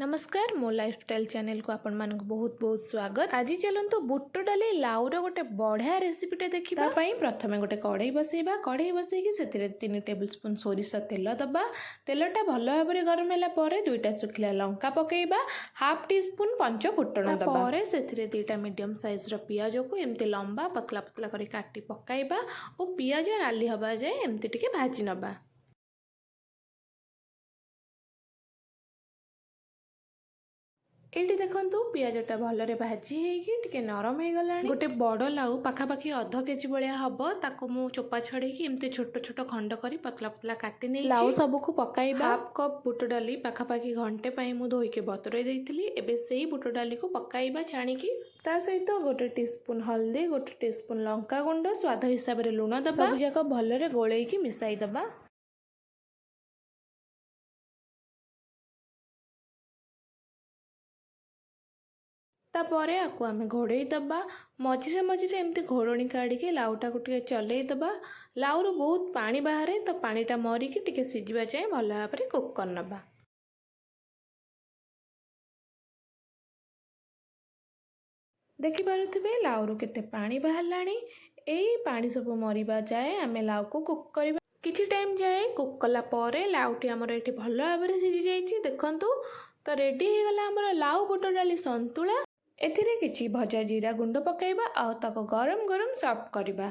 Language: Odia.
ନମସ୍କାର, ମୋ ଲାଇଫଷ୍ଟାଇଲ୍ ଚ୍ୟାନେଲକୁ ଆପଣମାନଙ୍କୁ ବହୁତ ବହୁତ ସ୍ୱାଗତ। ଆଜି ଚାଲନ୍ତୁ ବୁଟ ଡାଲି ଲାଉର ଗୋଟେ ବଢ଼ିଆ ରେସିପିଟେ ଦେଖିବା। ତା ପାଇଁ ପ୍ରଥମେ ଗୋଟେ କଢ଼େଇ ବସେଇବା। କଢ଼େଇ ବସେଇକି ସେଥିରେ 3 ଟେବୁଲ୍ ସ୍ପୁନ୍ ସୋରିଷ ତେଲ ଦେବା। ତେଲଟା ଭଲ ଭାବରେ ଗରମ ହେଲା ପରେ ଦୁଇଟା ଶୁଖିଲା ଲଙ୍କା ପକାଇବା, ହାଫ୍ ଟି ସ୍ପୁନ୍ ପଞ୍ଚ ଫୁଟଣ ଦେବା। ପରେ ସେଥିରେ 2ଟା ମିଡ଼ିୟମ୍ ସାଇଜ୍ର ପିଆଜକୁ ଏମିତି ଲମ୍ବା ପତଲା ପତଲା କରି କାଟି ପକାଇବା ଓ ପିଆଜ ନାଲି ହେବା ଯାଏ ଏମିତି ଟିକେ ଭାଜି ନେବା। ଏଇଠି ଦେଖନ୍ତୁ, ପିଆଜଟା ଭଲରେ ଭାଜି ହେଇକି ଟିକେ ନରମ ହେଇଗଲାଣି। ଗୋଟେ ବଡ଼ ଲାଉ, ପାଖାପାଖି ଅଧ କେଜି ଭଳିଆ ହବ, ତାକୁ ମୁଁ ଚୋପା ଛଡ଼େଇକି ଏମିତି ଛୋଟ ଛୋଟ ଖଣ୍ଡ କରି ପତଲା ପତଲା କାଟି ନେଇ ଲାଉ ସବୁକୁ ପକାଇବା। ହାଫ୍ କପ୍ ବୁଟ ଡାଲି ପାଖାପାଖି ଘଣ୍ଟେ ପାଇଁ ମୁଁ ଧୋଇକି ବତୁରେଇ ଦେଇଥିଲି। ଏବେ ସେଇ ବୁଟ ଡାଲିକୁ ପକାଇବା ଛାଣିକି। ତା ସହିତ ଗୋଟେ ଟିସ୍ପୁନ୍ ହଳଦୀ, ଗୋଟେ ଟିସ୍ପୁନ୍ ଲଙ୍କା ଗୁଣ୍ଡ, ସ୍ୱାଦ ହିସାବରେ ଲୁଣ ଦେବା। ସବୁ ଯାକ ଭଲରେ ଗୋଳେଇକି ମିଶାଇ ଦେବା। ତାପରେ ଆକୁ ଆମେ ଘୋଡ଼େଇ ଦେବା। ମଝିରେ ମଝିରେ ଏମିତି ଘୋଡ଼ଣୀ କାଢ଼ିକି ଲାଉଟାକୁ ଟିକେ ଚଲେଇ ଦେବା। ଲାଉରୁ ବହୁତ ପାଣି ବାହାରେ, ତ ପାଣିଟା ମରିକି ଟିକେ ସିଝିବା ଯାଏଁ ଭଲ ଭାବରେ କୁକ୍ କରିନେବା। ଦେଖିପାରୁଥିବେ, ଲାଉରୁ କେତେ ପାଣି ବାହାରିଲାଣି। ଏଇ ପାଣି ସବୁ ମରିବା ଯାଏ ଆମେ ଲାଉକୁ କୁକ୍ କରିବା। କିଛି ଟାଇମ୍ ଯାଏ କୁକ୍ କଲା ପରେ ଲାଉଟି ଆମର ଏଠି ଭଲ ଭାବରେ ସିଝି ଯାଇଛି, ଦେଖନ୍ତୁ। ତ ରେଡ଼ି ହେଇଗଲା ଆମର ଲାଉ ବୁଟ ଡାଲି ସନ୍ତୁଳା। ଏଥିରେ କିଛି ଭଜା ଜିରା ଗୁଣ୍ଡ ପକାଇବା ଆଉ ତାକୁ ଗରମ ଗରମ ସର୍ଭ କରିବା।